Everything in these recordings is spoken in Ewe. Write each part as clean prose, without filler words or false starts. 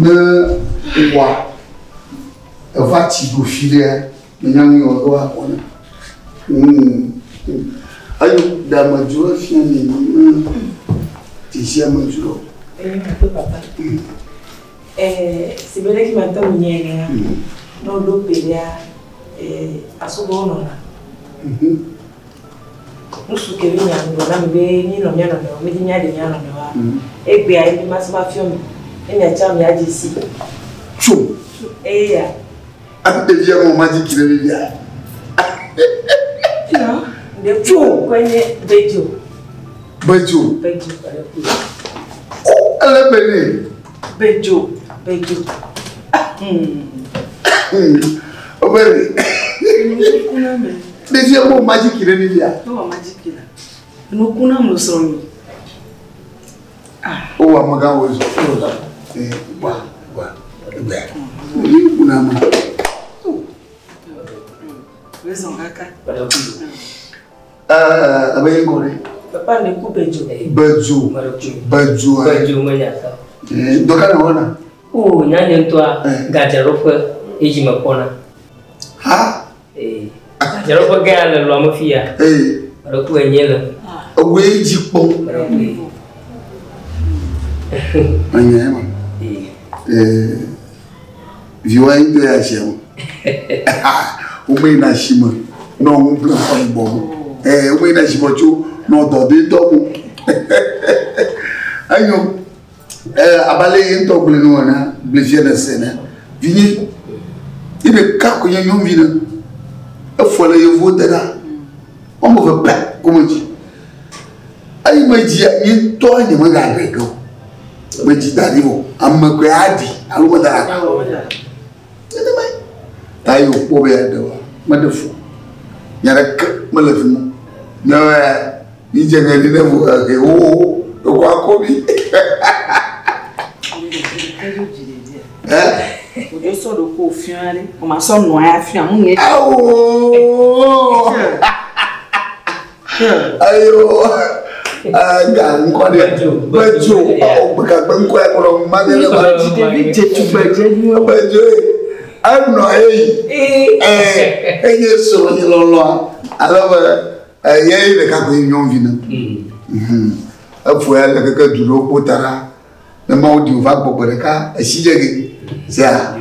Ne wa eva tsi ɖo fi ɖea, menya nu yɔ ɖo akɔ ne. Ayo ɖe amedzro efia mi ne dzesi amedzro. Eyi ma to papa. Si be ɖe ki ma tɔ mi nye enea, ne woɖo ƒe ɖea, asubɔ nɔna. Nusu ke mi nya ŋgɔ na mi be mi nɔ mia nɔnɔewo, mi di mia ɖe mia nɔnɔewoa. Egbea ye mi ma sɔ va fiɔ mi. Ne miatsa mia dze si. Tso. Eya. Afi ɖevia mo ma dzi ki ɖe ɖevia. Tso. Kɔe nye bedzo. Bedzo. Bedzo ale ku. O ele be ne. Bedzo. Bedzo. O be ne. Ɖevia mo ma dzi ki ɖe ɖevia. O ma dzi ki la. Nuku na mo srɔ̃ mi. O amegã wo zɔ. Ee wa wa egbea. Nuku na mo. Wezɔn kaka. Ebe ye ŋgɔ ɖe. Papa ne ku bedzo. Bedzo. Bedzo. Bedzo menya ka. Dɔ ka na wɔna? O nya nye ŋutɔa gadzraɖoƒe ye dzi me kpɔna. Ha? Gadzraɖoƒe gã le lɔa me fi ya. Meɖe ku enye le. Ewoe dzi kpɔm. Menya ye ma. Viwa yi ŋutɔ ya asia me. Womeyina asime nɔ ŋu ble xɔ yibɔ mo. Womeyina asime tso nɔ dɔdɔe tɔ mo. Enyo. Abe ale ye ŋutɔ gblɔe ne ena, gblɔe fia ne se ene. Vinye, ye ɖeka koe nye nyɔnuvi ne. Efɔ le yevuwo de ɖa. Woame eve pɛ ko medzi. Eyi medzia, nye ŋutɔ nye megaɖe ge o. Medzi da ɖi vɔ. Ame koe aɖi alo meda ɖe agba. Nenemae. Ta ye wòkpɔ be yeaɖe oa, meɖe fu. Nya ɖeke mele fi ma o. Míawo ya, mídze ŋe ɖi ne vo ehe xoxoxo ɖeko akɔ mí. Ojo sɔ ɖo ko fiɔ ɖe. O ma sɔ nɔa ya fiɔ mu nye. Awo. Ayo. Ga ŋkɔ ɖe. Bedzo. Awo gbegagbe ŋkɔ ya kplɔ ma ɖe le ma. Ɖevi dze tugbe dze nyuie. Bedzo ye. Enɔ eyi. Enye srɔ̃nye lɔlɔa. Ale be eye ye ɖeka koe nyɔnuvi ne. Efo ya le keke du ɖewo kpo ta ɖa. Ne Mawu di wòva gbɔ gbe ɖeka esi dze ge. Sia.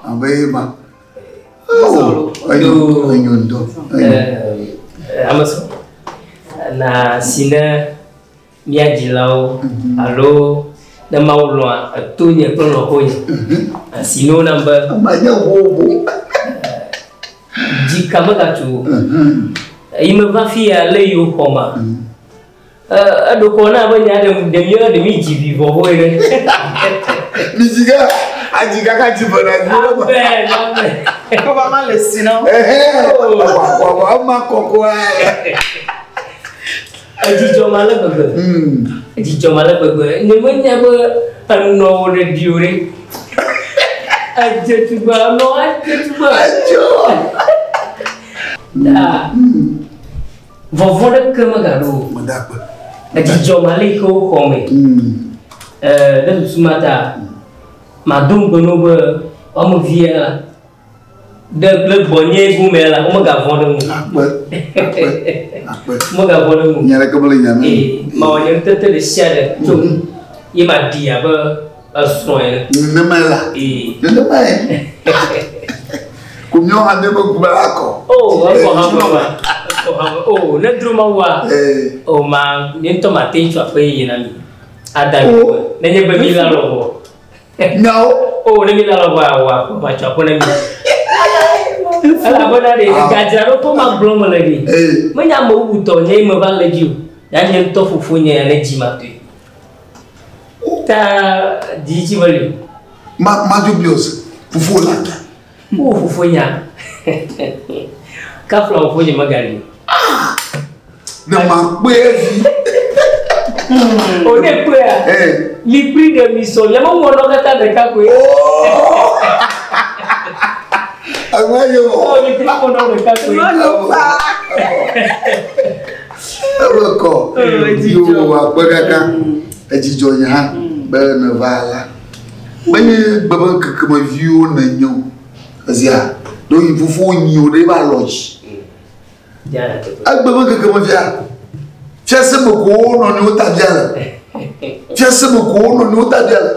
Abe ye ma. Oh, enyo enyo ŋutɔ. Ame sɔ na si ne mía dzilawo alo ne Mawu lɔ̃a eto nye kple lɔ̃xonye asi ne wonam be Manye ʋoʋo. dzika megatso o. Eyi meva fi ya le yiwo xɔ ma. Eɖo kɔ na be nya ɖe ɖe mi ɖe mi dzi vi vɔ vɔ ene. Mi dzi ka adzi kaka dzi vɔ na dzi vɔ. Amen amen. Kɔba ma le si na. Wà wà ma kɔkɔ. Edzidzɔ ma le gbegbe. Edzidzɔ ma le gbegbe. Nye menya be enɔwò ɖe ɖi o ɖe. Edze tugbe enɔ edze tugbe. Edzo. Ta vɔvɔ ɖeke megaɖo o. Medakpe. Edzidzɔ ma le yi ke woxɔ me. Ɖe susu ma ta mado ŋugbe na wo be woame via la ɖe le gbɔnye gome la womegavɔ̃ ɖe ŋu. Akpe. Akpe. Akpe. Womegavɔ̃ ɖe ŋu. Nya ɖeke mele nya me. Ee, mawɔ nye ŋutete ɖe sia ɖe tso ye maɖi abe esrɔ̃ ene. Nenemae la. Ee. Nenemae. Ko míawo hã míaƒe ŋkume la kɔ. O, ekɔ hã me ma. Ekɔ hã me. O, ne dro Mawua. O, ma, nye ŋutɔ mate ŋu tso aƒe yeye na mi. Ada mi ƒe. Nenye be mi la lɔbɔ. Nyawo. O, ne mi la lɔbɔ awɔ aƒe, matso aƒe na mi. Elabena ɖe gadzraɖoƒe ma gblɔm mele ɖi. Menye ame bubu tɔ nye me va le dzi o. Ya nye ŋutɔ fofonye ya ne dzi ma toe. Ta dzidzi meli o. Ma Madubios fofo la ta. O fofonya. Kafla fofonye megali o. Ne ma kpɔe vi. O ne kpɔea. Mi kpli ɖe mi sɔ le me ŋɔnɔ katã ɖeka koe. Ame yo. O mi kpli ŋɔnɔ ɖeka koe. Ebe kɔ. Yo akpe kaka. Edzidzɔ nye hã be neva la. Menye gbe be ŋkekemeviwo nenye o. Ezia, ɖewohĩ fofowo nyi wo ɖe eƒe alɔ dzi. Egbe be ŋkekemevia, fiase me ko wo nɔnɔewo ta bia le. Fiase me ko wo nɔnɔewo ta bia le.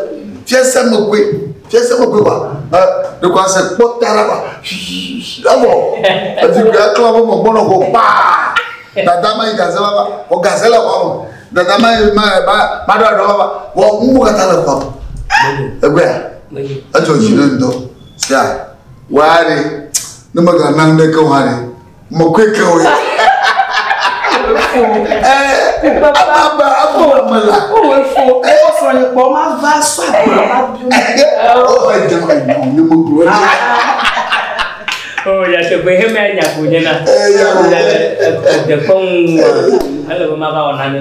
Fiase me koe, fiase me koe kɔa, ɛ ɖeko ase kpɔ ta la kɔa, evɔ eɖukui aklã be megbɔnɔ ko kpaa. Dada ma yi gaze va va, vɔ gaze le xɔa me. Dada ma yi ma ma ma ɖo aɖɔ va va, vɔ nuwo katã le xɔa me. Egbea, edzɔ dzi ne ŋutɔ. Sia, wa ɖe, ne megana nuɖeke o hã ɖe, mekɔe ke o ya. Aba aba me la. O efo, efo srɔ̃ nye kpɔ ma va sɔ agba ma bio. O edze ma nyɔ ne megblɔ ɖi. O nyateƒe heme nya ko nye na. Dekɔnu ele be mava wɔ nane.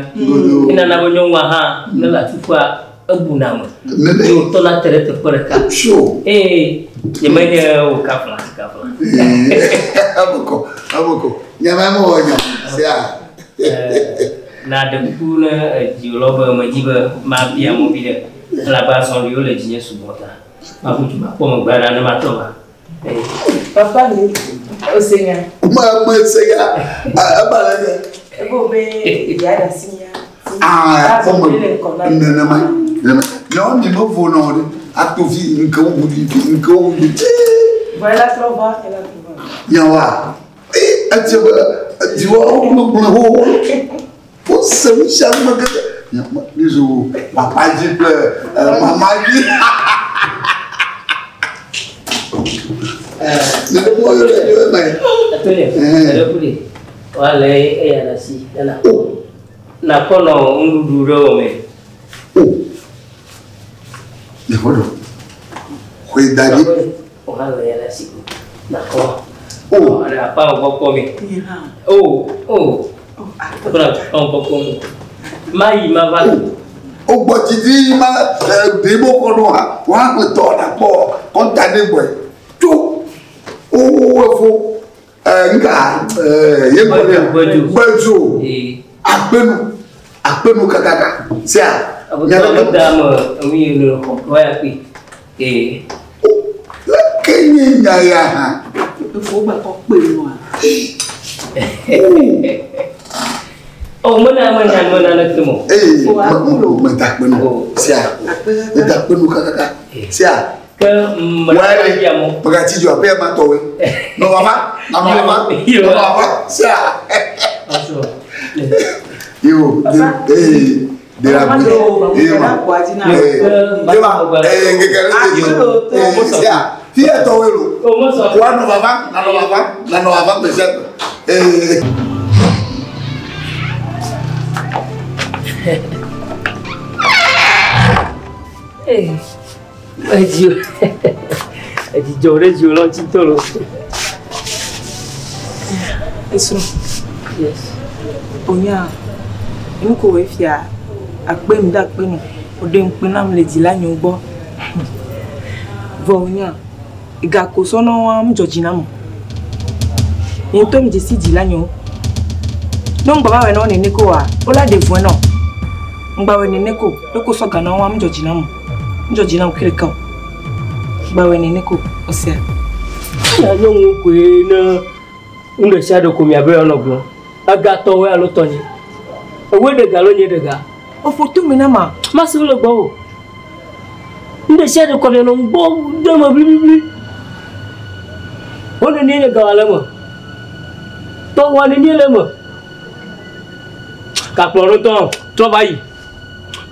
Enana be nyɔnua hã ne le atukua ebuna me. Ye wòtɔna te ɖe teƒe ɖeka. Sure. Ee, nyemenye o kafla kafla. Ameko, ameko. Nyama mo wɔ nya. Sia. Na ɖe kuku ne edziwòlawo be medzi be mabia mɔ vi ɖe elabe azɔliwo le dzinye sugbɔ ta. Maƒu du makpɔ megbe ɖa ne matrɔ va. Papa ni ose nya. Ma me se ya. Eba le ke. Ebo be ya da si nya. Ah, kɔme. Nenema. Nenema. Ne mi me vo nɔ ɖe. Atovi nke wo di nke wo di. Vɔ ela trɔ va, ela trɔ va. Nyawa. Ee, edze be dziwɔ wo gblɔ wo wo. Wo se nu sia nu me keke. Mi zu papa dzi kple mama dzi. Nenema wo yɔ ɖe eme. Atole, ɖe ku ɖe. Woalé eya ɖe asi ena. Nakɔ nɔ nuɖuɖu ɖe wɔ me. O. Ne xɔ ɖo. Xɔe da ɖi. Woalé eya ɖe asi ko. Nakɔ. O. Ɖe akpa wɔ gbɔ kpɔ me. O, o. Akpa wɔ gbɔ kpɔ me. Mayi mava. O gbɔ didi ma ɖe bo kɔ ɖo ha. Wa ƒe tɔ na kpɔ kɔnta ɖe gbɔe. Tso. O efo. Nka ye gbɔ ɖe. Gbedzo. Akpenu. Akpenu kakaka. Sia. Nyame da me enu yi le xɔ wa ya kpi. Ee. Leke nye nya ya hã. Efo gba kɔ kpe nua. O mena menya mena ne ke mo. Ee, me da kpe nu. Sia. Me da kpe nu kakaka. Sia. Ke mena bia mo. Megatsi dzo abe ma tɔwoe. Nɔ vava, nɔ vava, nɔ vava. Sia. Yo, ee, de la bu. Ee ma. Ee, de ma. Ee, nkeke ɖe dzi. Ee, sia. Fia tɔwoe lo. Wa nɔ vava, nanɔ vava, nanɔ vava gbe sia gbe. Ee. Ee, edzi edzidzɔ ɖe dziwò la ŋuti ŋutɔ lo. Esrɔ̃. Yes. Onya, nu ko wòe fia akpe nu ɖe akpe nu. Woɖe ŋukpe nam le dzila nyewo gbɔ. Vɔ onya, gako sɔ na woa medzɔ dzi nam o. Nye ŋutɔ medze si dzila nyewo. Ne ŋgba va wɔe na wo nene ko oa, wola ɖe vɔe na wo. Ŋgba wɔe nene ko, ɖeko sɔ ga na woa medzɔ dzi nam o. Medzɔ dzi nam kiri ka o. Ŋgba wɔe nene ko, osea. Ya nyɔnuwo koe ne nu ɖe sia ɖe ko miabe yewoanɔ gblɔm. Ega tɔwoe alo tɔnye. Ewoe ɖe ga alo nye ɖe ga. Eƒo to me na ma. Mase wole gbɔwò. Nu ɖe sia ɖe kɔ mianɔ ŋgbɔ de me bliblibli. Wo nenie nye gawa le eme. Tɔwòa nenie le eme. Gakplɔ ɖo tɔ trɔ va yi.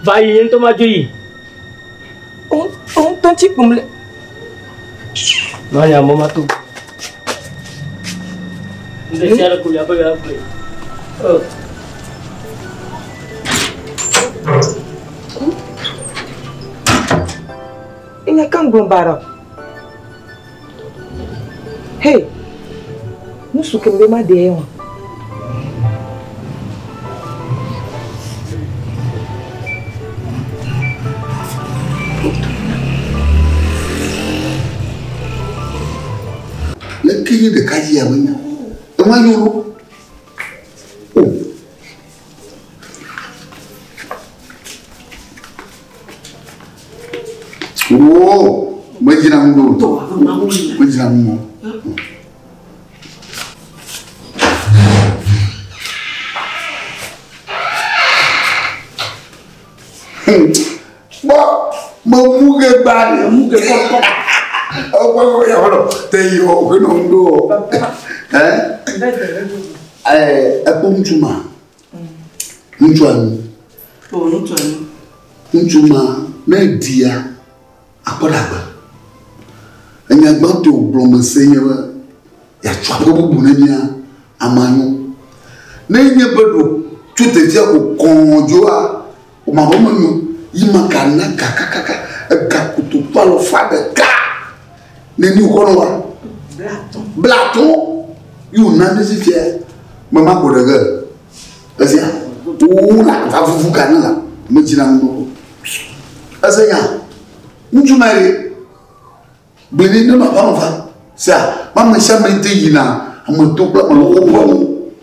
Va yi nye ŋutɔ madzo yi. O ŋutɔ tsi kpom le. Manya mɔ ma to. Nu ɖe sia ɖe ko miabe yewoagblɔe. Oh. Enya ka ŋgblɔ baɖa. Hey, nusu ke be ma ɖe ye wa. Leke nye ɖeka dzi ya menya. Ema nyo lo. O. ŋu ɖo. Tɔ ave mawu yi. Medzina ŋu o. Kpɔ memu ge gba ɖe. Emu ge kɔkɔ. Ɔkpɔ kɔ ya xɔlɔ te yi wɔ ke nɔ ŋu ɖo o. Ɛ ɛ ekpɔ ŋutsu ma. Ŋutsua nu. O ŋutsua nu. Ŋutsu ma ne ɖia akpɔ ɖe agbe. Enya gbãtɔ wògblɔ me se nye be yeatsɔ aƒe bubu ne mía amea nyo. Ne nye be ɖo tso ɖevia ko kɔɔ dzoa, wòma be menyo. Yi ma ga na ga kakaka ega kotoku alɔfa ɖeka. Neni wòxɔ nɔ wa? Blatɔ̃. Blatɔ̃. Yi wòna mi fifia me ma ko ɖe ge. Esia wo la va vuvu ga ne la medzina nu o. Ese nya ŋutsu ma ye gbeni ne nɔ aƒeme va sia ame sia ame te yina ame to kple ame lɔwo ƒe nu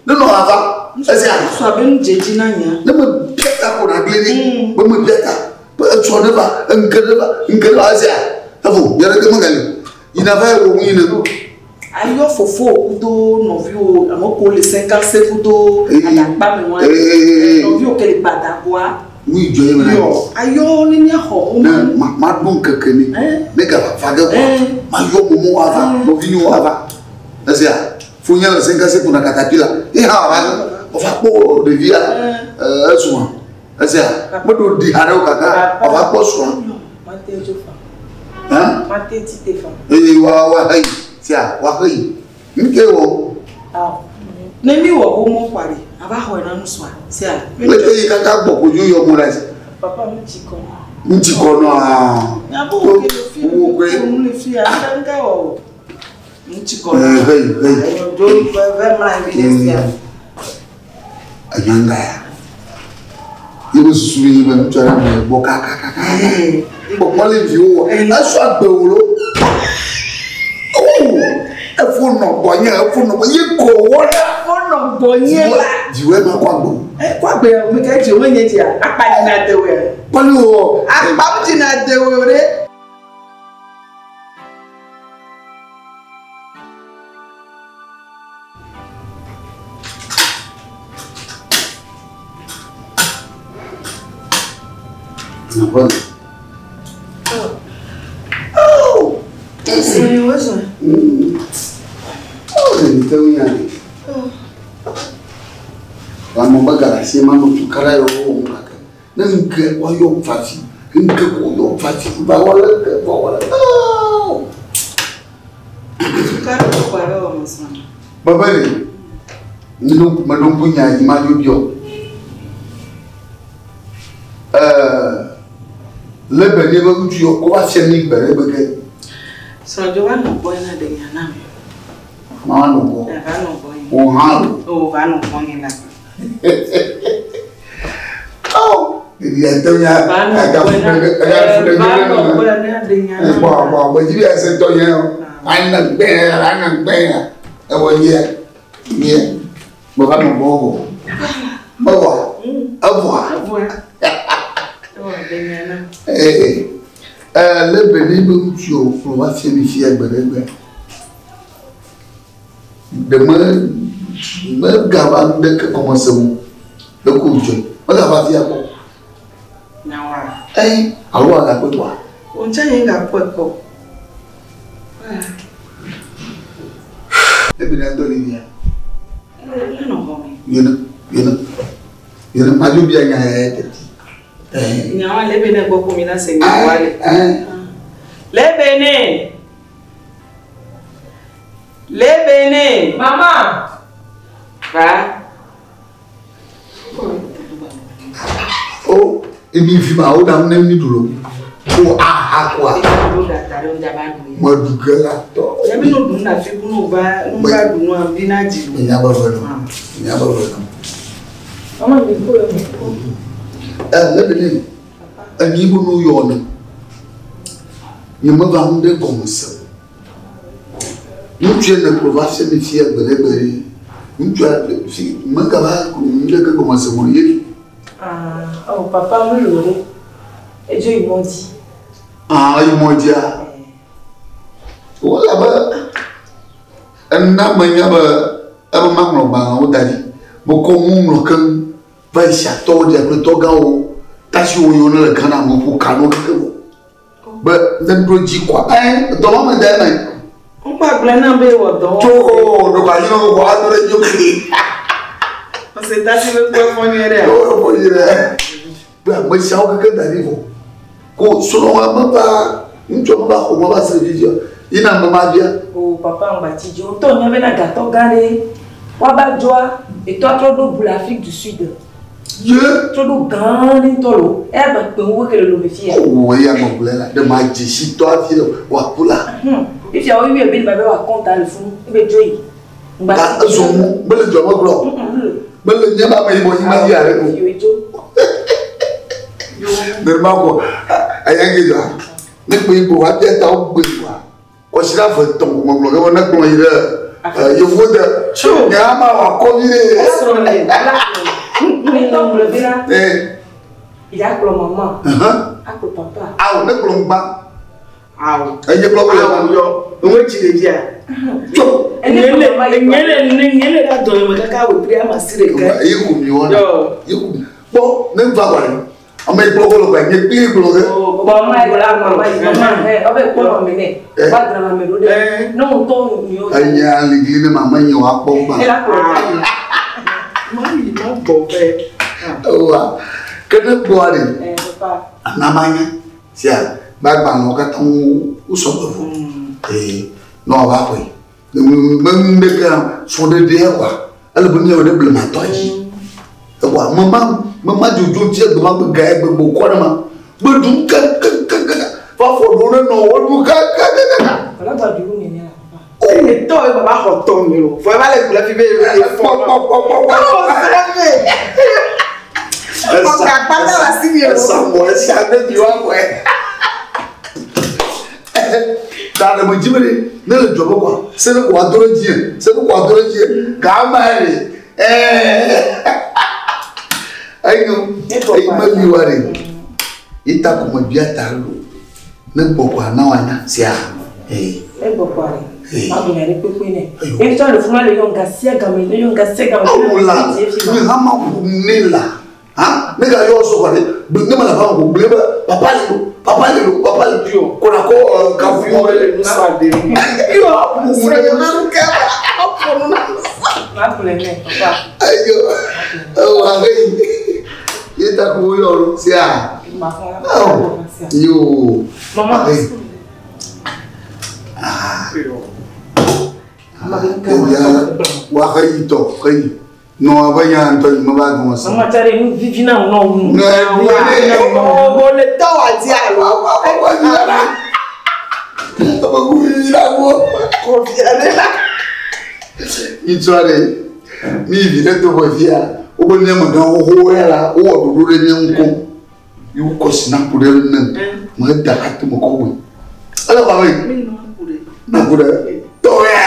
ne nɔ ava esia. Sɔ abe nu dze dzi na nya. Ne me bia ta ko na gli ni be me bia ta be etsɔ ne va ŋke ne va ŋke ne va esia evo nye ɖeke megali yina va yi wɔ nu yi ne. Ayɔ fofo kudo nɔviwo ame ko le sɛnkase kudo adakpa me wa. Nɔviwo ke le gbadagoa. Nu yi dzɔ ye me na. Yɔ ayɔ ne míaxɔ wo. Ne ma ma ɖo ŋkeke ni. Ne gava va ge kɔ. Ma yɔ momo ava nɔvinyewo ava. Esia fonye le sɛnkase kuna katapila. Ye hã va ge. Ova kpɔ ɖevia esrɔ̃a. Esia meɖo ɖi haɖe o kaka ova kpɔ srɔ̃a. Mate dzo fa. Hã? Mate ti te fa. Eye wa wa heyi sia wa heyi. Nke wɔ. Awo. Ne mi wɔ wo mɔ kpa ɖe, ava xɔe na nusua sia. Leke yi kaka gbɔ kodzo yɔ mo ɖe asi. Papa ŋutsi kɔ. Ŋutsi kɔ nɔa. Nyabo wo ke le fi. Wo koe. Wo nu le fi ya. Ŋke wɔ o. Ŋutsi kɔ. Ee heyi heyi. Do ve ve mla anyi ɖe sia. Enyanga ya. Ye be susu ye be ŋutsu aɖe nɔ gbɔ kakakaka. Kpɔkpɔ le viwo wɔ. Esɔ agbe wo lo. Oo efo nɔ gbɔnye efo nɔ gbɔnye ye ko wɔ ɖe. Efo nɔ gbɔnye la. Dziwɔe ma kɔ agbe o. Kɔ agbe mi ke dziwɔe nye dzia akpa dzina dewoe. Kpɔli wɔ. Akpa mi dzina dewoe ɖe. Nyaƒe. Oh! Oh, ɖevi te ŋu nya ɖe. Lãme be ga le asi ma nɔ tukaɖa yewo wɔm gake ne ŋke woayɔ vavi, ŋke ko woyɔ vavi va wɔ le ke va wɔ le. Oh! Tukaɖa kɔ aɖe wɔ me srɔ̃. Bebe ɖe, meɖo ŋku nya dzi ma dzo biɔ. Le be ne be ŋutsu yɔ wova fia mi gbe ɖe gbe ke. Srɔ̃dzo va nɔ gbɔ na ɖe nya nam. Ma va nɔ gbɔ. Va nɔ gbɔ nye. Wò hã lo. O va nɔ gbɔ nye la. Oh, ɖevi ate nya. Va nɔ gbɔ na. Va nɔ gbɔ na ɖe nya nam. Gbɔ gbɔ gbɔ dzi bi ase tɔ nye o. Ana gbɛ ana gbɛ ewɔ nye nye. Gbɔ va nɔ gbɔ o. Evɔa. Evɔa. Evɔa. Evɔ ɖe nya nam. Ee, le be ne be ŋutsu yɔ kplɔ va fia mi fia gbe ɖe gbe. Ɖe me megava nu ɖeke gɔme se o. Ɖe ko dzɔe. Megava fia kpɔ. Nyawoa. Ee, alo agakpɔe kpɔa? O ŋtsɛ nye gakpɔe kpɔ. Ebi na ŋutɔ ɖevia. Ne nɔ xɔ me. Yene, yene, yene madzo bia nya ya teti. Nyawoa le be ne gbɔ ko mi na se nyawoa le. Le be ne. Le be ne. Mama. Va. O, emi fi ma wo ɖam ne mi ɖu lo. O aha koa. Meɖu ge la tɔ. Yabi no ɖu na fi nu va nu va ɖu nua vi na dzi. Enya be ve nɔ. Enya be ve nɔ. Mama mi ko le mi ko. Le be ne enyi be nu yɔ ne. Nye me va nu ɖe gɔme se o. Ŋutsue ne kplɔ va fia mi fia gbe ɖe gbe ɖe. Ŋutsua fi megava nu ɖeke gɔme se o ye. Ah, oh papa mi lo ɖe. Edzo yi mɔ dzi. Ah, yi mɔ dzia. Wala be ena menya be ebe maŋlɔ gbalẽwo da ɖi. Mekɔ nu ŋlɔ keŋ va yi siatɔwo ɖia kple tɔgãwo tasiwo yiwo ne le Ghana me ƒo ka no keke vɔ. Be ne ɖo dzi kɔa, ɛ dɔ ma me da eme. Ŋgba gblẽ nam be wɔ dɔ. Tso o ɖeko anyi nɔ wɔ ado ɖe dzi kli. Ɔse tasi be kpɔ fɔ nyuie ɖe. O fɔ nyuie ɖe. Be ame siawo keke da ɖi vɔ. Ko srɔ̃a meva ŋutsua meva xɔ me va se vivia. Yina ame ma via. O papa ŋgba tsi dzi. Wotɔ nya bena gatɔ gã ɖe. Woava dzɔa etɔ trɔ ɖo bu le Afrique du Sud. Ye. Trɔ ɖo gã ɖe ŋutɔ lo. Eya gba kpe wo ke le Lome fia. O eya gbɔgblẽ la ɖe ma dzesi tɔ hafi le wòaku la. Fifia woyɔe be ne ba be wòakɔnta le funu ebe dzo yi. Ŋgba tsi dzi. Ezɔ mu mele dua me gblɔ. Mele nye ba me yibɔ nyigba dzi aɖe o. Nenema ko eya ke dzɔa. Ne kpe yi ko wa bia ta wo gbe wa. Kɔsiɖa ve tɔn ko megblɔ ke be ne kplɔ yi ɖe yevuwo de. Nye hã ma wɔ akɔ vi ɖe. Esrɔ̃ le ne tɔ gblɔ be na. Ya kplɔ mama. Akplɔ papa. Awo ne kplɔ ŋgba. Awo. Eye kplɔ kplɔ. Awo yɔ. Ŋu tsi ɖe dzia. Tso. Nye le ɖa dɔ me kaka wò pri ama si ɖeka. Eye ko mi wɔna. Eye ko mi. Kpɔ ne va wa ɖe. Ame yi kplɔ kplɔ kplɔ nye kpli kplɔ ke. Mama yi la mama yi mama hɛ ɔbɛ kpɔ nɔ mi nɛ. Ba dzra ame ɖo ɖe. Ne ŋutɔ mi wo. Enye aligli ne mama nye wa kpɔ gbã. Ela kplɔ ta. Ma yi ma gbɔ fɛ. Owa ke ne gbɔa ɖe. Papa. Anamanya sia gbagbalẽwo katã wo sɔgbe vɔ. Ee ne wòava xɔe. Menu ɖeke srɔ̃ɖeɖea kɔa ele be míawɔ ɖe blematɔ dzi. Ewa mema mema dzodzo dzi egbe ma gbe ga egbe gbɔ kɔ ɖe ma. Gbe ɖu kekekeke va fɔ ɖo ne nɔ wo ɖu kekekeke. Ọlọ́gbà dùn ún nìyẹn la papa. Etɔ ye baba xɔ tɔ mi o. Fɔ eva le gblɔ fi be ye fɔ. Kpɔkpɔkpɔkpɔ. Esa mɔ esa ne mi wa kɔɛ. Ta le me dzi be ɖe ne le dzɔ be kɔa se ne kɔ ado ɖe dzi se ne kɔ ado ɖe dzi gama ɖe ɛɛ enyo eyi meli wa ɖe ita ko me bia ta lo ne gbɔ kɔa na wa nya sia ee. Ne gbɔ kɔa ɖe ma gbɔ nya ɖe kpekpe nɛ ebi tsɔ le funu le yɔ nga sia game le yɔ nga sia game. Awo la ne hã ma ƒo ne la ha ne ka yɔ sɔ kɔ ɖe ne ma le fa ko gblẽ be papa le lo papa le lo papa le lo kɔna kɔ gafu Yɔ le nusa de. Yɔ aƒo ne Ma gblɔe nɛ papa. Ayo ewa heyi ye ta ko yɔ lo sia. Ma fɔ. Awo yo. Mama. Eya wa heyi tɔ heyi nɔ abe nya ŋutɔ yi me va gɔme se. Mama tsa ɖe nu vivi na wò nɔ wu. Ne ne O le tɔ wa di alo. Ŋutsua ɖe mi vi ɖe to ƒe fia wobe mía megã xoxowo ya la wowɔ ɖoɖo ɖe mía ŋu koŋ ye wokɔ sinapu ɖe ne me da ato me kɔ wɔe ele xɔ me naku ɖe tɔ ya.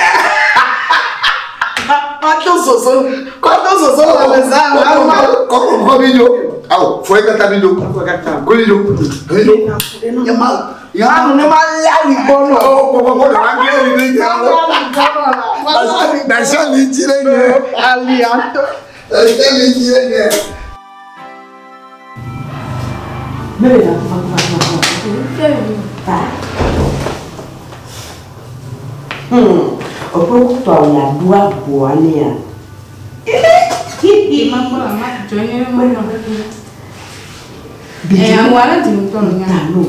Kɔtɔ soso kɔtɔ soso le za. Kɔkɔ kɔ mi dzo awɔ fɔ ye kata mi dzo koli dzo koli dzo yama yama. Anu ne ma lali gbɔ nɔ. Ɔ kɔkɔ kɔ ɖe anglais li ne nya lɔ. Dasi ali dzi ɖe nye. Ali atɔ. Dasi ali dzi ɖe nye. Mele la va va va va. Ɔƒe wotɔ la ɖo agboa nea. Talo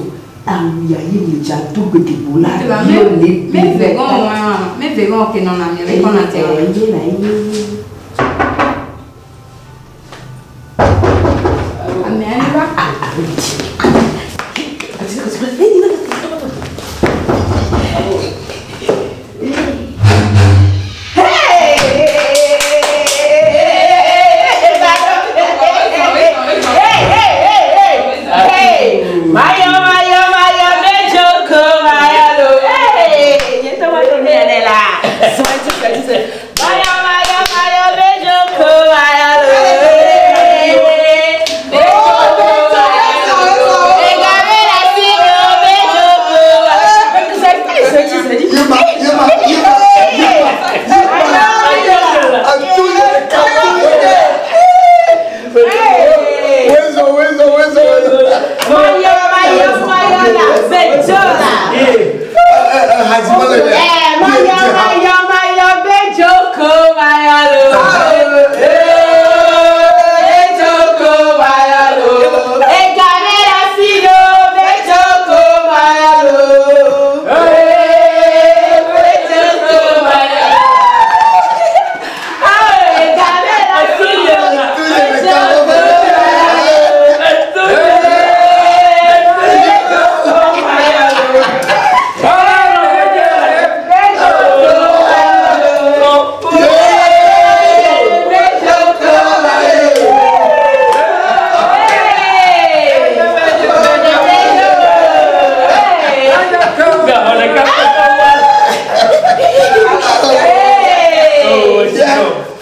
awu ya ye me dza do gbedegbo la yɔ ne Me vegɔ ke nɔna mi le kɔna tɛ o. Eye la ye. Ame aɖe va. Mayo mayo mayo mejoko mayo lo. Hey, yẹn tó mayo ní ẹ̀rẹ́ la. Sọ ẹ ti sọ ẹ ti sọ. Mayo mayo mayo mejoko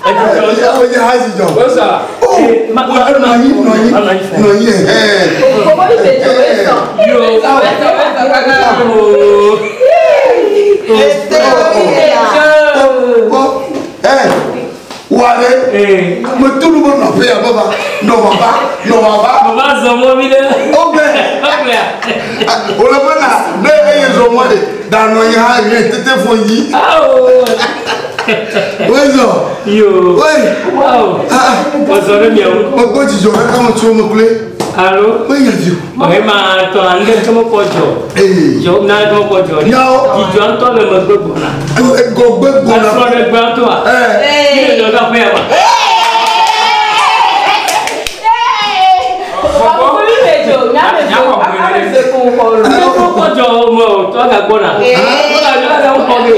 Awo nye ha dzidzɔ. Oh, nɔ anyi, nɔ anyi, nɔ anyi. Wale, metulu be nɔƒe ya baba, nɔ baba, nɔ baba. Baba zɔ mɔ mi ɖe. Ogbe. Wòle be na ne eye zɔ mɔ de, da nɔ anyi hã ye tete fo yi. Wezɔ. Yo. Oye. Wow. Wòzɔ ɖe miawo. Mekpɔ dzidzɔ kaka me tso me kloe. Alo. Menya vi o. Ɔhɛ ma tɔ ande ke mekpɔ dzɔ. Dzɔ na ke mekpɔ dzɔ. Nyawo. Dzidzɔ ŋutɔ le megbe gbɔna. Ŋgɔgbe gbɔna. Esrɔ̃ ɖe gbãtɔa. Mi le dzɔ ɖe aƒe ya ma. Mekpɔ dzɔ me o tɔ gagbɔna. Wọ́n xɔ mi.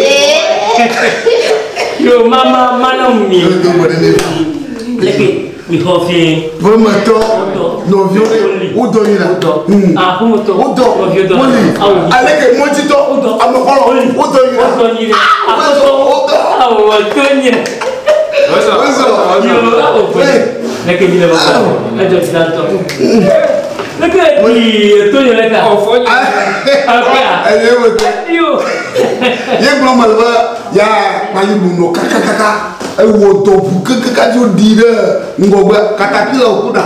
Yo mama mana mi. Leke mi xɔ fie. Ƒometɔ, nɔviwo wodɔ yi la. Aƒometɔ. Wodɔ. Nɔviwo dɔ. Woli. Aleke mɔtitɔ. Amexɔlɔ. Wodɔ yi la. Wodɔ yi la. Aƒetɔ. Wodɔ. Awɔ to nye. Wozɔ. Yo awo gbɛ. Leke mi le bɔ. Edzɔ ti la ŋutɔ. Leke yi to nye leka. Aƒea. Eye wo te. Yo. Ye gblɔ me le be ya kpanyi lunɔ kakakaka ewɔ dɔ ʋu kakaka dzo ɖi ɖe ŋgɔgbe katapila wòku ɖa.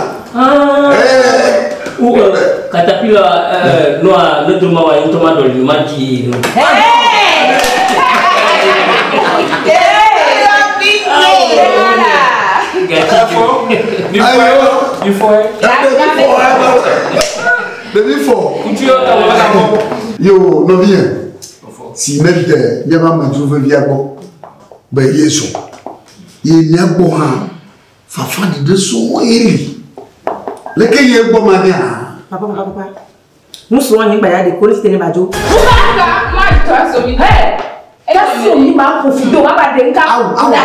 Wo katapila nɔa ne doma wa ŋutɔ ma ɖɔli ma dzi no. Ɖevi fɔ. Yo nɔvinye si ne de míaƒe amedzro vevia gbɔ be Yesu ye mía gbɔ hã fafa ɖiɖe sɔŋ ye li leke ye gbɔ ma nea. Papa, papa, papa. Nusu anyi gba ya de ko ne tete ne ba jo. Awo, Awo. Ya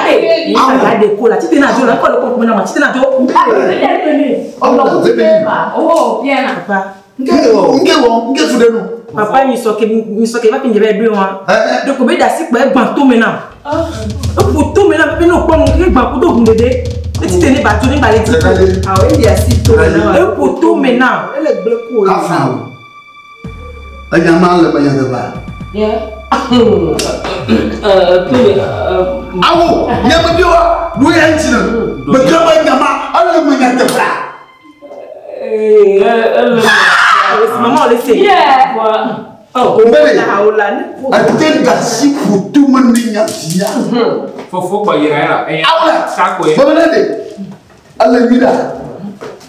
de ko la tete na jo la ko le ko ko na ma tete na jo. Papa. Nke wɔ nke fu ɖe nu. Papa mi sɔ ke mi sɔ ke va pinje be gbe wa. De ko be da si kpe gban to me na. E ko to me na pe no kpɔ nu ke gban ko do gun dede. Ne tete ne ba jo ne ba le ti. Awo ebi asi to me na. E ko to me na. Ele gble ko. Kafa o. Enya ma le me nya ba. Awo, nye me bi wa do ya ŋuti ne. Me ke be nya ma ele me nya teƒea. Maman on le sait. Oh. Mbele. Awo la ne ko. Ate da si ƒo to me ne nya via. Fofo kpɔ yira yira. Awo la. Sako ye. Bɛbɛ ne de. Ele mi da.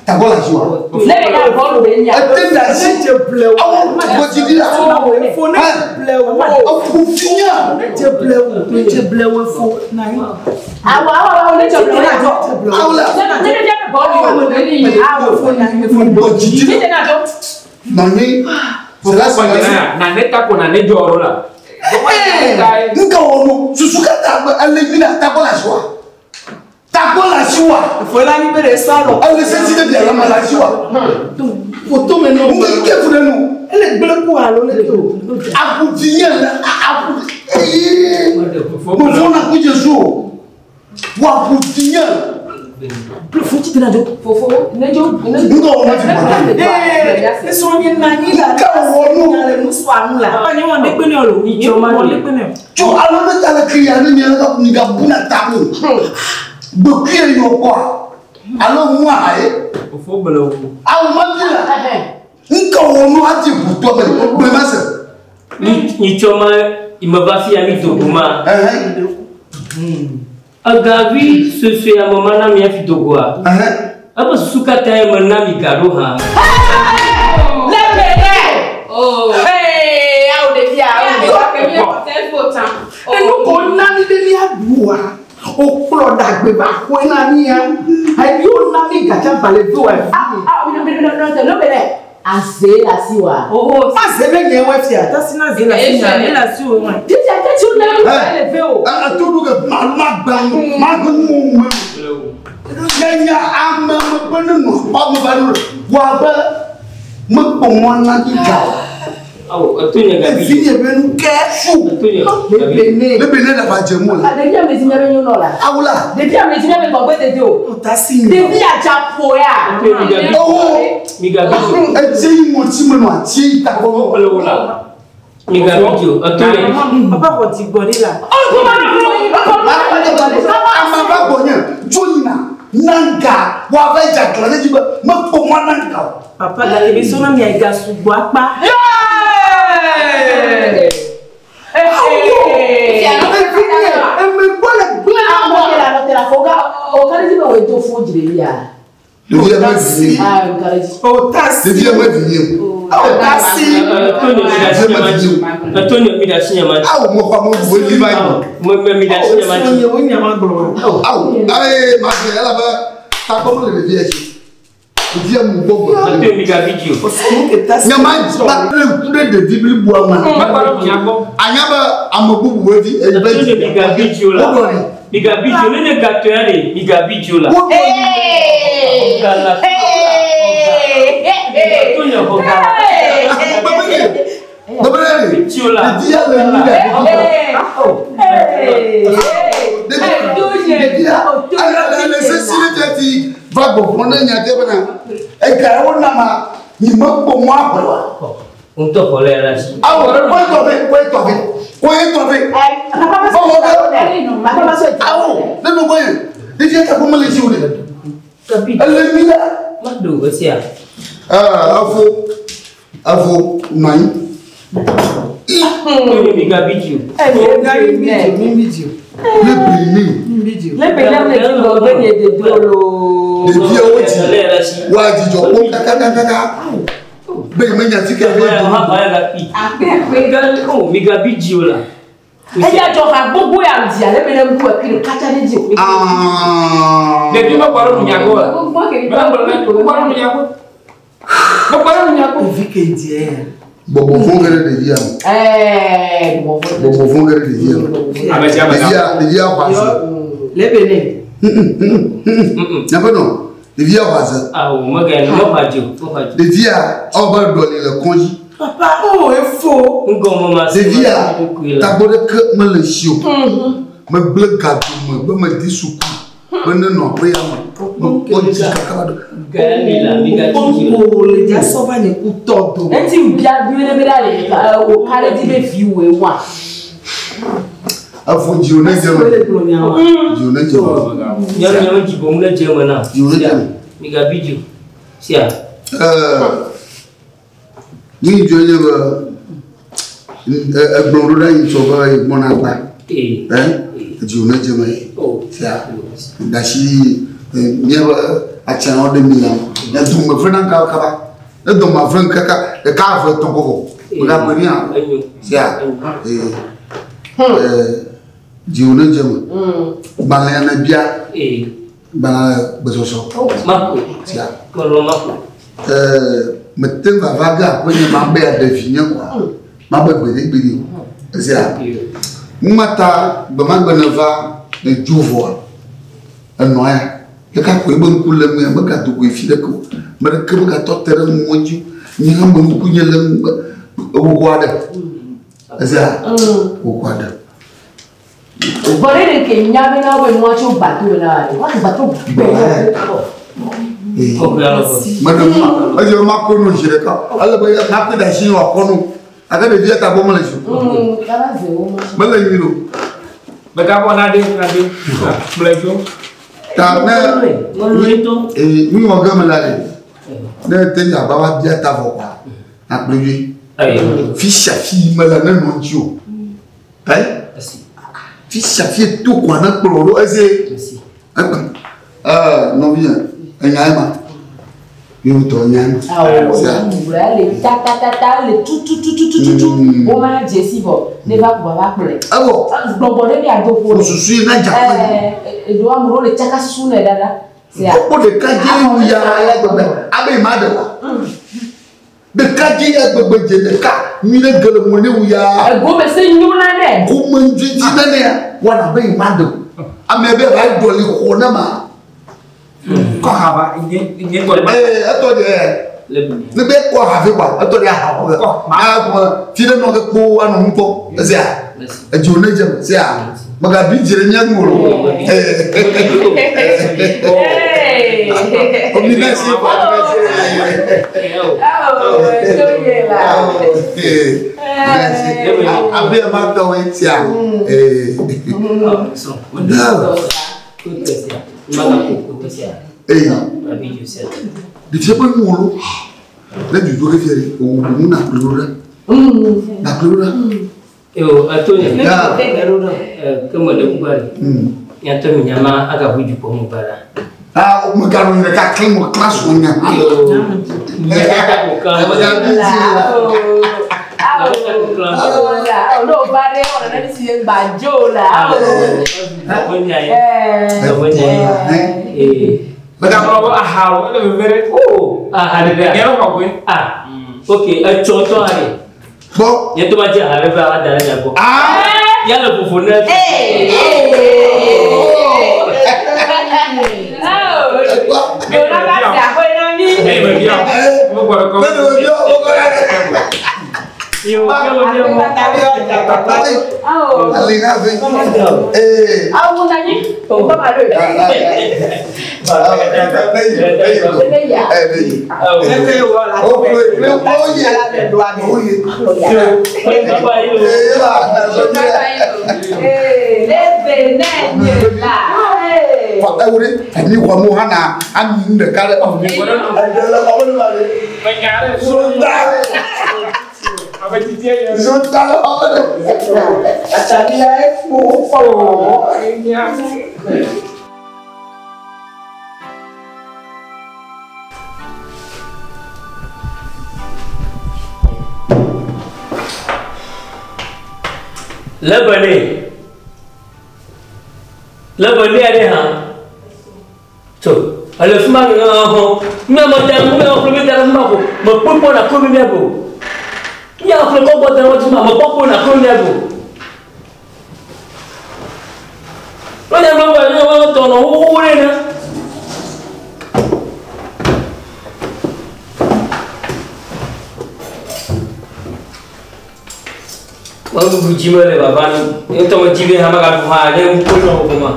Tagbɔ le asi wa. Ate da si. Awo gbɔdzi la. Fo ne ble wo. Eƒo finya. Ne dze ble wo. Ne dze ble wo fo. Na yi. Awo awo awo ne Tete na jo. Awo la. Awo fo na yi. Gbɔdzi la. Nɔnyi. Fofo kpɔ yira yira. Na ne ta ko na ne jɔyɔrɔ la. Nka wɔ nu susu katã be ele mi da tagbɔ le asi wa. Tagbɔ le asi wa. Fo la nyi be de sɔ alɔ. Ele sesi ɖe bia la me le asi wa. Fo to me nɔ. Nke nke fu ɖe nu. Ele gble ko alo ne to. Aƒu nye le aƒu eye. Mevɔ̃ na ku Jesu o. Wɔ aƒu nye. Fo tete na jo. Nka wɔ nu ti bɔ. Ee, esɔ nye na nyi la. Nka wɔ nu. Le nusɔ anu la. Papa nye wɔn de kpe ne o lo. Nye wɔn de kpe ne o. Tso alo ne ta le kiri ne mia le mi ga bu na ta o. Gbekui yɔ kɔa alo ŋua ye. Fofo bele wo. Awo ma bi la. Nka wɔ nu ati ʋu tɔ me gblẽ ma se. Nyitsɔ ma imeva fia mi dogo ma. Egavi susue ame ma na mia fi dogoa. Eƒe susu katã ye me na mi ga ɖo hã. Enu ko na mi be mia ɖua. O kplɔ ɖagbe va xoe na mia. Eyi wo na mi gadza gbalẽ vi wa. Aze la si wa. Ma ze be nye wɔ fia. Tasi na ze la si na ne la si o wa. Atu ɖu ke ma ma gbã ma gbã ŋu me. Nye ame me be ne nɔ kpɔ me va ɖo wɔ abe mekpɔ mɔ na mi ga o. Awo, eto nye gabi. Evi nye be nu ke fu. Eto nye Le gabi. Benin. Ne Benin la va dze mu la. Ɖevi ame si miabe nyɔnɔ la. Awo la. Ɖevi ame si miabe gbɔgbɔ tete o. O ta si nye. Ɖevi atsaƒo ya. Eto nye mi gabi. Owo. Mi gabi dzo. Etsi yi ŋɔti me nɔ atsi yi tagbɔ. Wole wo la. Mi gabi dzo. Eto nye. Papa xɔ dzigbɔ ɖi la. Ama va gbɔ nye dzo yina nanga wa va dze aglã ɖe dzi be mekpɔ mɔ nanga o. Papa gake mi sɔna mia ga sugbɔ akpa. Evi nye eme gbɔ le gblẽ na Awo wa. ke la nɔte la fo ga o ka ɖe dzi be wòe do fo dzre ya. Ɖevia me vi nye. Ah, o ka ɖe dzi. O ta si. Ɖevia me vi nye o. O ta si. Eto nye mi da si nye ma dzi. Eto nye mi da si nye ma dzi. Awo mo xɔ mo bu li va yi. Me me mi da si nye ma dzi. Nye wo nya ma gblɔ. Awo ayi ma se elabe tagbɔ mele ɖevia dzi. Ɖevia mu gbɔ gbɔ. Eto nye mi gabi dzo. O si nu ke ta si. Nye ma ma le ŋku ɖe ɖevi bliboa me. Mekpɔ ɖe mia gbɔ. Anya be ame bubuwo vi eyi be Eto nye mi gabi dzo la. Wodɔ ni. Mi gabi dzo. Ne nye gatɔ ya ɖe mi gabi dzo la. Wodɔ ni. Xɔ ga la. Eto nye xɔ ga la. Bebe bebe ɖe. Dzo la. Ɖevia le nu ɖe. Ɖevia ele le sesi ɖe teti va gbɔgbɔ ne nya te bena ega yewo nama nyi mekpɔ mɔ aƒe wa. Ŋutɔ xɔ le ya la si. Awo koe tɔ ve koe tɔ ve koe tɔ ve. Fɔwɔ be awo ne nɔ gbɔ ye ɖevia ta ko mele dzi o ɖe. Gabi. Ele mi la. Ma ɖo esia. Ɛɛ efo efo nɔ anyi. Eto nye mi gabi dzo. Mi bi dzo mi bi dzo. Ne bli ni Mi bi dzo. Le Benin le dzi gbɔgbɔ nye dodo loo. ɖeviawo dzi Le ya la si. wa dzidzɔ kpɔm kakakakaka. Be nye menya ti ke be Ha ha ya gabi. Oh, mi gabi dzo la. Eya dzɔ ha gbogbo ya dzia le Benin ŋku ekiri katsa ɖe dzi o. Aaaa. Ɖevi mekpɔ ɖe mia gbɔ la. Mekpɔ ɖe mekpɔ ɖe mia gbɔ. Mekpɔ ɖe mia gbɔ. Evi ke di yɛ. Gbɔgbɔ vɔ̃ ge ɖe ɖevia me. Ɛɛ gbɔgbɔ. Gbɔgbɔ vɔ̃ ge ɖe ɖevia me. Ame sia ame Ɖevia ɖevia xɔ aze. Le Benin. Nyaƒe nɔ ɖevia xɔ aze. Awo mega me xɔ dzo. Me xɔ dzo. Ɖevia ewɔ be ɖɔli le kɔdzi. Papa o efo. Ŋgɔme ma se. Ɖevia ɖokui la. tagbɔ ɖeke mele si o. Megblẽ ga dome be medi suku be ne nɔ aƒe ya me. Mekpɔ dzi kaka va ɖo. Ga ya mi la mi gabi dzo la. O le dza sɔ va nye kutɔ do. Eti bia bi ɖe be ɖa le o ka ɖe dzi be viwòe wa. Efo dziwò ne dze O me. le gblɔ nya wa. Dziwò ne dze me. Nyɔnu nyɔnu dzi boŋ ne dze eme na. Dziwò ne dze me. Mi gabi dzo. Sia. Ɛɛ nu yi dzɔ nye be egblɔ ɖo ɖe yi tsɔ be yegbɔna gba. Ee. Ɛ dziwò ne dze me. Oh. Sia gasi míaƒe atsiãwo ɖe mi la ne dome ve na kaba ne dome ve kaka ɖeka eve etɔ̃ kɔkɔ wòɖa ƒe nia Enyo. sia ee ɛɛ dziwò ne dze me gbalẽa ne bia Ee. gbalẽ gbesɔsɔ Mako. sia Melɔ mako. ɛɛ mete vava ge aƒe nye ma be ɖevi nye koa ma be gbeɖegbeɖe o sia numata gbemagbe ne va ne dzo vɔa enɔa ya ɖeka koe be ŋku le ŋu ya megado goe fi ɖeke o ame ɖeke megatɔ te ɖe ŋuwo dzi o nye hã me ŋku nye le ŋu be woxɔ aɖe esia woxɔ aɖe Vɔ ɖe ɖe ke nya be na wo be nua tso gbato me na wa ɖe. Wa gbato gbɛ. Ee. Kɔkɔe alɔ fɔ. meɖe nu eye ma ko nu zi ɖeka ele be ma kpe ɖe asi wòakɔ nu gake ɖevia tagbɔ mele si o Kaba ze wo ma. mele nyui o Mekabɔ na ɖe na ɖe. Kplɔe dzo. ta ne Melɔe ŋutɔ. ee nu wɔ ge me la ɖe ne te nye aba va bia ta vɔ kɔa nakplɔe vie Ayi. fi sia fi mele ne nɔ ŋuti o ɛ Asi. fi sia fi to kɔa ne kplɔ ɖo eze Asi. ekpe ɛɛ nɔvinye enya ye ma yewo tɔ enya ye ma Awɔ Sia. wula le tatatata le tutututututu. Wo ma dze si vɔ ne va ko va kplɔe. Evɔ Gbɔgbɔ ɖe bi ado ƒo. susu yi na dza kpe Ɛɛ eɖo amewo le tsaka susu ne dada. Sia. kpɔ ɖeka dze wu ya ya gbegbe abe yi ma ɖe wa ɖeka dze ya gbegbe dze ɖeka nyui ɖe ge le mo ne wu ya Egome se nyo na nɛ. gome ŋuti nenea wɔna be yi ma ɖe o ame be va ɖɔli xɔ ne ma Kɔ haba nye nye gbɔ. ee etɔ dze Ne be kɔ hafi kɔa, etɔ ɖe aha xɔ ge. Ah, kuma fi ɖe nɔ ke kpo anɔ nu kpɔ. Esia. Edzo ne dze me. Sia. Megabi dzi ɖe mía ŋu o. Omi merci quoi. Merci. Abe ma tɔ we tia. Ee. Ɖevia ƒe nu wolo. Ne dudu ke fia ɖe, òwò nu na kple ɖo ɖa. Na kple ɖo ɖa. Yo, ato nye. Ke me ɖe kuku ale. Nyatɔ mi nyama agaʋu dukɔ mu ba la. Ah, me galo nyre ka kle mo class wo nya. Nyata ko kan. Me ga bi ti la. Me ga kplɔ be aha o, ele veve ɖe. Oh, aha ɖe ɖe. Nye xɔ koe. Ah, ok, etsɔ tɔ aɖe. Gbɔ. Nye to ma dze aha ɖe va ada ɖe mia gbɔ. Ah. Ya le vovo ne. Eye me bia o. Me gbɔ ɖe kɔ. Me bia o, wo gbɔ ɖe. Yo, ke me bia o. Ali na fi. Ee. Me nya ɖe. Ame tsitsi ye. Lebene. Lebene aɖe hã. So, ele fi ma ŋe hɔ. Mía me da mía ƒle mi da ɖe fi ma ko. Me kpɔ kpɔ na ko mi mía go. Mía ƒle kɔ gbɔ da ɖe fi ma me kpɔ kpɔ na ko mi mía go. Wọ́n yà máa wà ní ọwọ́ tọ̀nà owó rẹ̀ náà. Wọ́n gbogbo jí mọ́lẹ̀ bàbá ní nítorí wọ́n jí bí hàn máa fún wa ní kó náà kó ma.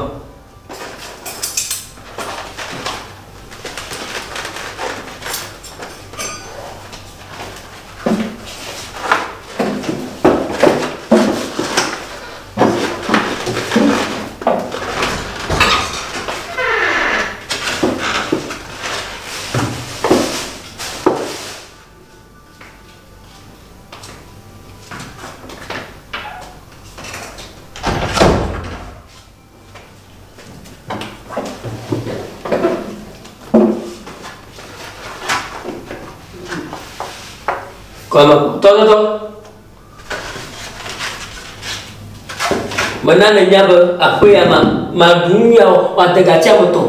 Kɔmɛ tɔtɔtɔ. Mena ne nya be aƒe ya ma ma ɖu nu ya o wòade gatsi ame etɔ̃.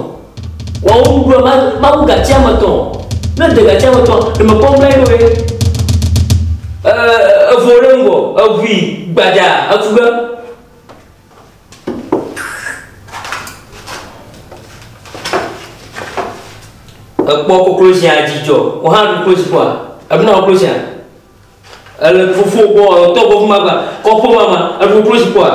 Wɔwo nuɖuɖua ma mawu gatsi ame etɔ̃. Ne de gatsi ame etɔ̃ ɖe mekpɔ mla yi ɖo ye. Ɛɛ evo ɖe ŋgɔ eʋui gbadza etu ge. Ekpɔ koklozia dzidzɔ. Wò hã ɖu koklozi kpɔa? Eɖuna koklozia? Ele fofo gbɔ tɔ gbɔ fún ma gba kɔƒe ma ma eɖu koklozi kpɔa?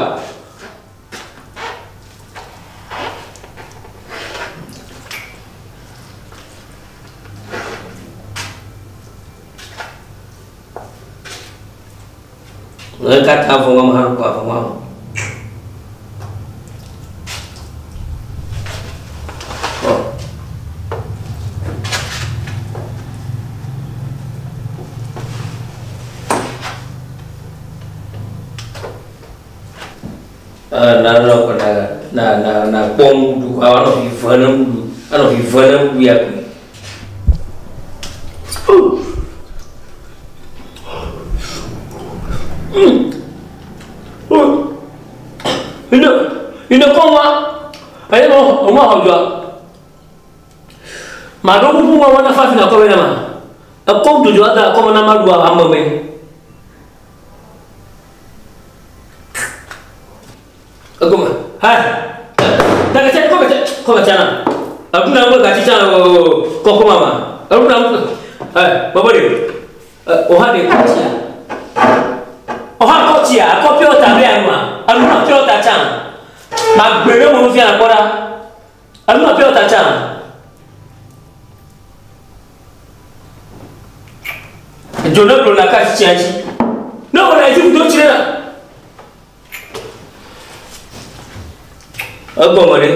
Ne katã vɔ ma hã kɔ avɔ ma. Na nɔ na na na na kpɔ nuɖuɖu kɔ anɔ vive ne nuɖuɖu anɔ vive ne nuɖuɖu ya koe. Ine ine kɔ wa eye mo mo xɔ dzɔa. Ma ɖo kuku ma wɔna fafi na kɔme na ma. Ekɔ dodo ada kɔme na ma ɖu ame me. Egɔme hai dagatsa kɔme tsa kɔme tsa na. Eɖuna ŋgɔ gatsi tsa o kɔkɔ ma ma. Eɖuna ŋgɔ Ɛ bɔbɔ de. Ɛ o hã de kɔtsia. O hã kɔtsia akɔ pure water be anua. Anu ma pure water tsã. Ma gbe ɖe mo nu fia nakpɔ ɖa. Anu ma pure water tsã. Dzo ne gblɔ na ka tsia dzi. Ne wòle edzi do tsi ɖe. Egɔme ɖe.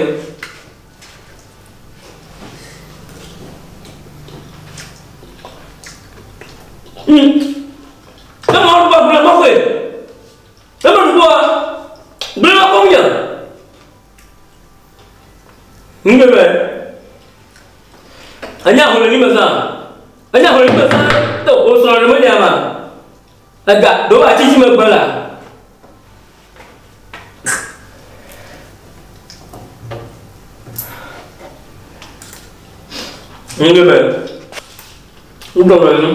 Ne ma ɖu gblẽ gbɔƒe. Ne ma ɖu gbɔa, gblẽ ma kɔm nya. Ŋgbɛ. Enya ho le ni me zã. Enya ho le ni me zã. To o srɔ̃ ɖe me nya ma. Ega ɖo atsi dzi megbe la. Ŋgbɛ. Ŋgbɛ nu.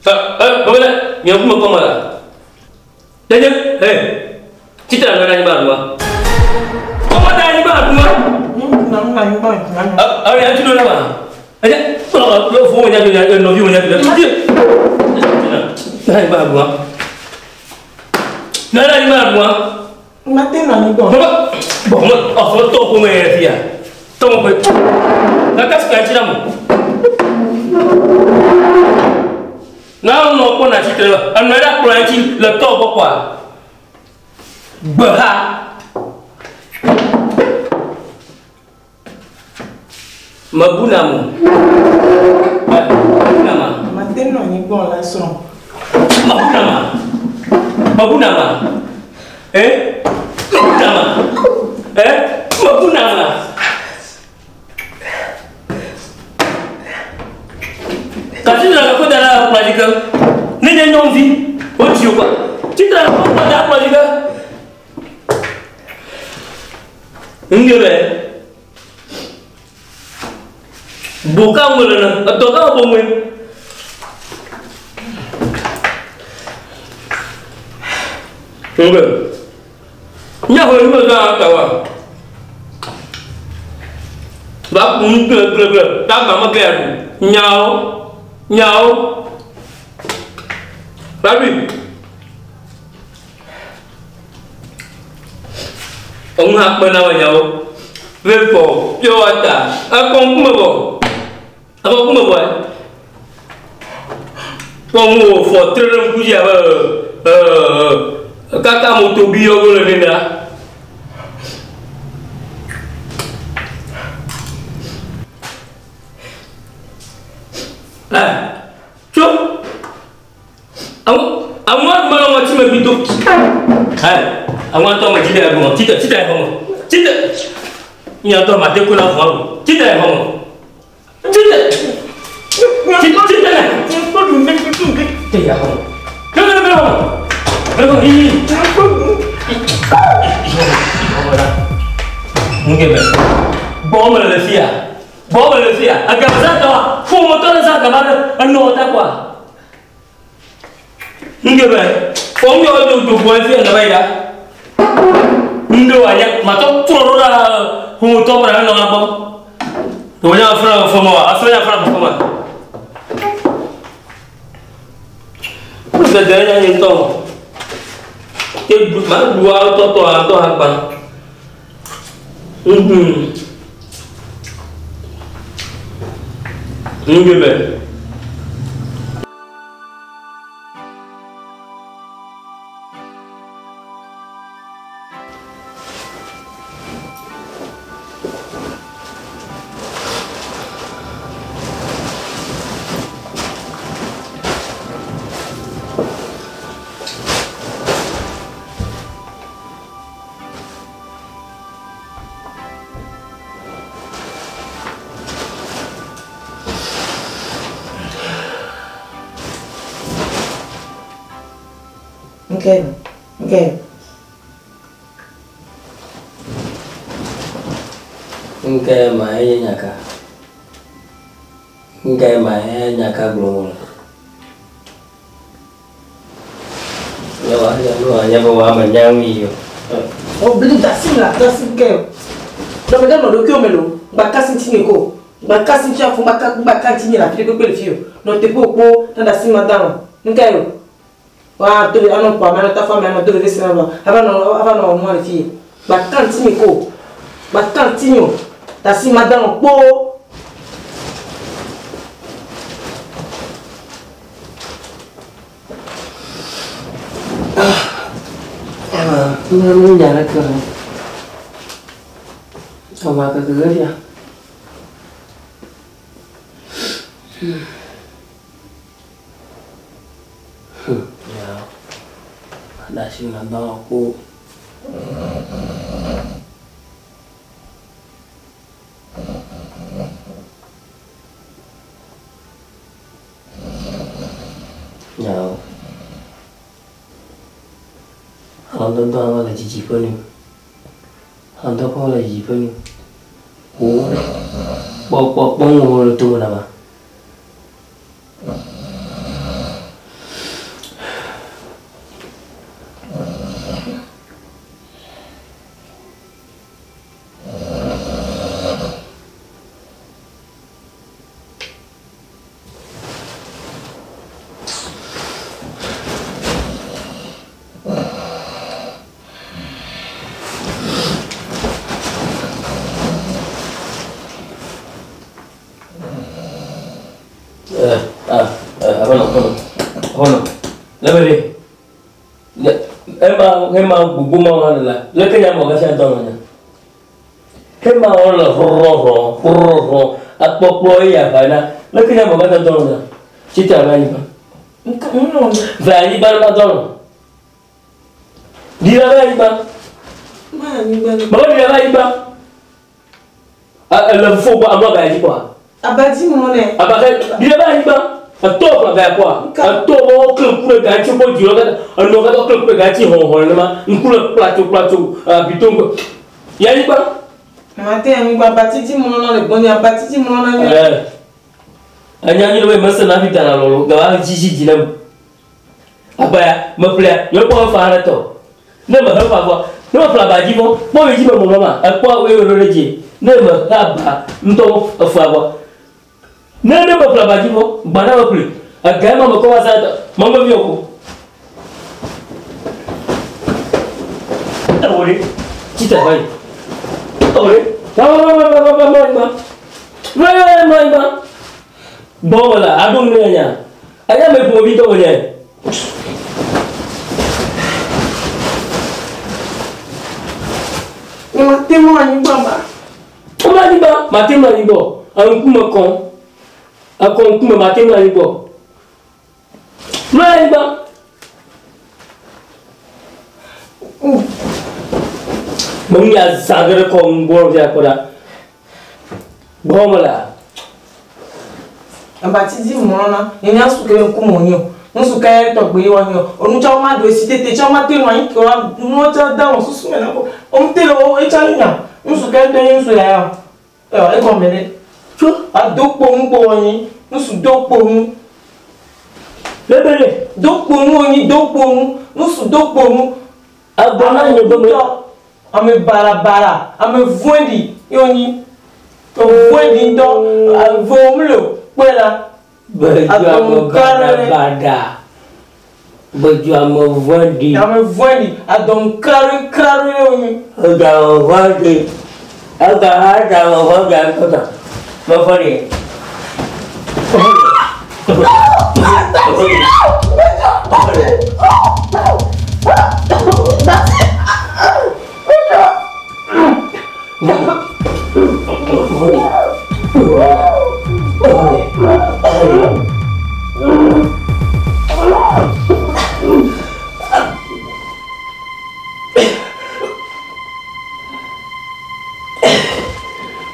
Ɛ ɛ bɔbɔ ɖe nye ŋkume kpɔm la. Dede he. Tsitre ɖe anyigba ɖua. Kɔkɔ ɖe anyigba ɖua. Ɛ ɛ ya tsi ɖo la ma. Ɛdɛ kplɔ kplɔ fo wo nya do nya nɔvi wo nya do. Tsi. Ɖe anyigba ɖua. Nɔ ɖe anyigba ɖua. Mate nɔ anyigba. Bɔbɔ bɔbɔ ɔfɔ tɔ ƒome yɛ fia. Tɔmɔ ƒe. Kaka sika tsi la mo. Na nɔ kpɔ na tsitre la, enɔ ɖe akplɔ ŋuti le tɔ gbɔ kɔa. Gbeha. Mebu na mo. Mebu na ma. Mate nɔ anyigba la srɔ̃. Mebu na ma. Mebu na ma. Eh? Mebu na ma. Eh? Mebu na ma. Kati na ko da la kplɔ dzi ke. Ne nye nyɔnuvi, wotsi wo kpa. Tsitre na ko da kplɔ dzi ke. Ŋge bɛ. Bo ka ŋu le ne, etɔ ka bo ŋue. Ŋge. Nya ho nu me zã ta wa. Ba ku nu kple kple kple, ta gba me ke ya ɖu. Nyawo, nyawo. Babi. Enu hã kpe na wo nyawo. Vapor, pure water, ekpɔ ŋkume vɔ. Ekpɔ ŋkume vɔ. Kpɔ ŋu wò fɔ tre ɖe ŋku dzi abe kaka moto bi yɔ le nenea. Ɛ tso aŋua ɖuma le ŋɔti me bi do. Ɛ aŋua tɔ me dzi ɖe egbɔ tite tite xɔ me tite. Mia tɔ ma te ko na vɔ o tite xɔ me tite tite tite lɛ. Te ya xɔ me. Bebe bebe xɔ me. Bebe yi. Ŋgebe gbɔ me le fia gbɔ me le fia agaba tɔ ƒometɔ le zã gaba ɖe enɔ ta kɔa. Ŋgebe fɔm yɔ do do gbɔ fia naba yi ɖa. Ŋɖe wa nye matɔ trɔ ɖo ɖa ƒometɔ me ɖe nɔ gbɔ. Wònya fúnra fɔmɔ wa asɔ nya fúnra fɔmɔ. Dede nya nye ŋutɔ. Te ɖu ma ɖu tɔtɔ atɔ agba. Ŋgebe. Nke nke. Nke ma enye nyaka. Nke ma enye nyaka gblɔ wò. Ne wa ne wa nye be wa me nya ŋu yi o. Obli dasi la dasi nke. Dɔmɛ dɛ nɔ ɖokuiwo me lo. Gba kasi ŋuti nye ko. Gbaka si fia fún gbaka gbaka ti nye la fi kpekpe le fi o. Nɔ teƒe wòkpo na da si ma da nɔ. Nu ka ye o? Wa do anɔ kpɔ ame anɔ tafa ame anɔ do veve se na lɔ. Ava nɔ ava nɔ nua le fi ye. Gbaka ŋuti mi ko. Gbaka ŋuti mi o. Da si ma da nɔ kpoo. Ema, nya ɖeke o. Aʋa keke ge fia. Ya. Ɖe asi ma dɔ kpo. Ya. Alɔdɔdɔ ava le didiƒe nu. Alɔdɔƒe le didiƒe nu. Wo kpɔ kpɔ kpɔ ŋu le tome ɖa ba. Aƒenɔ, aƒenɔ, aƒenɔ. Le be ɖe. Ne ema ema gbogbo ma wɔna la, leke nya mɔ gafia dɔ nɔ nya. Ema wɔn le hrɔhrɔ hrɔhrɔ akpɔkplɔ eye aʋa na leke nya mɔ gafia dɔ nɔ nya. Tsi te ave anyigba. Ve anyigba ne ma dɔ nɔ. Ɖi la ve anyigba. Mama ɖi la ve anyigba. Ele fofo gbɔ amewo ga dzi kpɔa. Abadzi mɔ nɛ. Abaka ɖi la ve anyigba. Etɔ kple ga kpɔa. Etɔ wɔwɔ kle ŋku ɖe ga ŋuti kpɔ dzi lɔ katã. Enɔ katã kle ŋku ɖe ga ŋuti hɔhɔ nenema. Ŋku le kplatso kplatso abito ŋku. Yi anyigba. Mate anyigba abati dzi mɔ nɔ le gbɔnye abati dzi mɔ nɔ nye. Ɛɛ. Enya nyi ɖe be mese na fi dana lɔlɔ gaba dzidzi dzi nam. Abaya meƒlea nye kpɔ efa aɖe tɔ. Ne mehe fa vɔ, ne meƒle aba dzi vɔ, kpɔ yi dzi me mɔmɔ ma, ekpɔ eye ɖo ɖe dzi. Ne mehe aba ŋutɔ efea vɔ. Ne ne meƒle aba dzi vɔ, gbana meƒle. Ega ma mekɔ va za tɔ. Mɔmɔ vi o. Ewo ɖe. Tsi te va yi. Ewo ɖe. Va va va va va va va va. Va va va va. Gbɔ wala aɖo nu ne nya. Enya me ƒomevi tɔ wònye. Mate mɔ anyigba ma. Womlɔ anyigba, mate mlɔ anyigba o. Eŋkume kɔm. Ekɔ ŋkume mate mlɔ anyigba o. Mlɔ anyigba. Meŋu zã ge ɖe kɔ ŋgbɔ fia kpɔ ɖa. Gbɔ me la. Abati dzi mɔ na. Nye nya su ke ŋkume wònye o. Ŋutsu ke tɔgbe ye wònye o. Onu tsã woma ɖo esi tete tsã woma te nɔ anyi ke wa nuwo tsã da wɔ susu me na ko. Womu te le wo etsã nya. Ŋutsu ke ŋutɔ nye ŋutsu ya ya o. Ɛ egɔme ɖe. Tso. Ado kpo nu kpo wɔnyi. Ŋutsu do kpo nu. Lebele. Do kpo nu wònyi do kpo nu. Ŋutsu do kpo nu. Agbɔ na nye be me. Ame barabara, ame vɔ̃ɖi ye wònyi. Vɔ̃ɖi ŋutɔ. Eve wòm le o. Kpɔe la. Bedzu ame baɖabaɖa. Bedzu ame vɔ̃ɖi. Ame vɔ̃ɖi. Adɔnu kraɖoe kraɖoe ye wònyi. Ega ame vɔ̃ɖi. Ega hã da ame vɔ̃ɖi ŋutɔ. Me vɔ̃ɖi.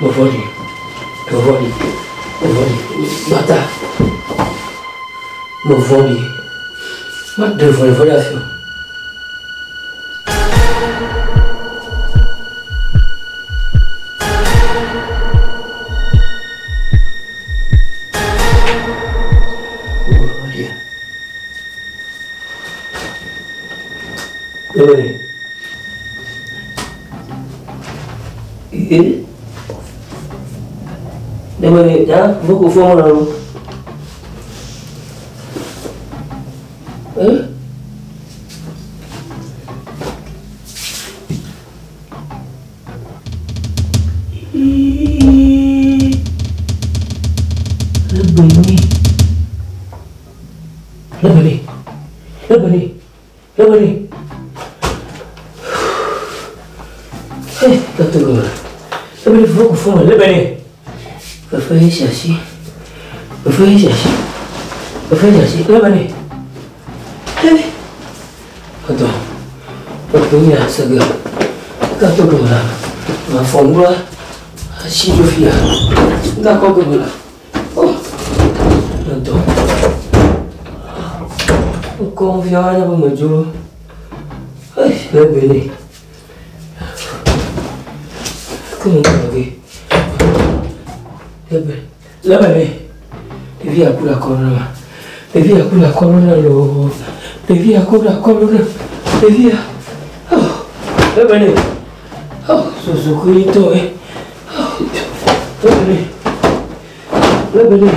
Me vɔ̃ɖi. Me vɔ̃ɖi. Me vɔ̃ɖi. Gbata. Me vɔ̃ɖi. Maɖe vɔ̃ɖivɔ̃ɖi afia o. Vɔ̃ɖia. Lebe. Ee. Lebene, ya, voko fɔ mo lo. Eh? Lebene. Lebene. Lebene. Lebene. Eh, tatu. Lebene voko fɔ lebene. Fefe ye siasi. Fefe ye siasi. Fefe ye siasi. Lebene. Eh. Attends. Fefe ye asege. Kato gbe la. Ma fɔ nua. Asi dzo fia. Gakɔ gbe la. Oh. Attends. Ŋkɔ fia wa nye be medzo. Eh, lebene. Ke me ŋgɔ ge. Lebe, lebene. Ɖevi aku le akɔnu na ma. Ɖevi aku le akɔnu na loo. Ɖevi aku le akɔnu na. Ɖevia. Oh, lebene. Oh, zozo koe tɔ ye. Oh, lebene. Lebene.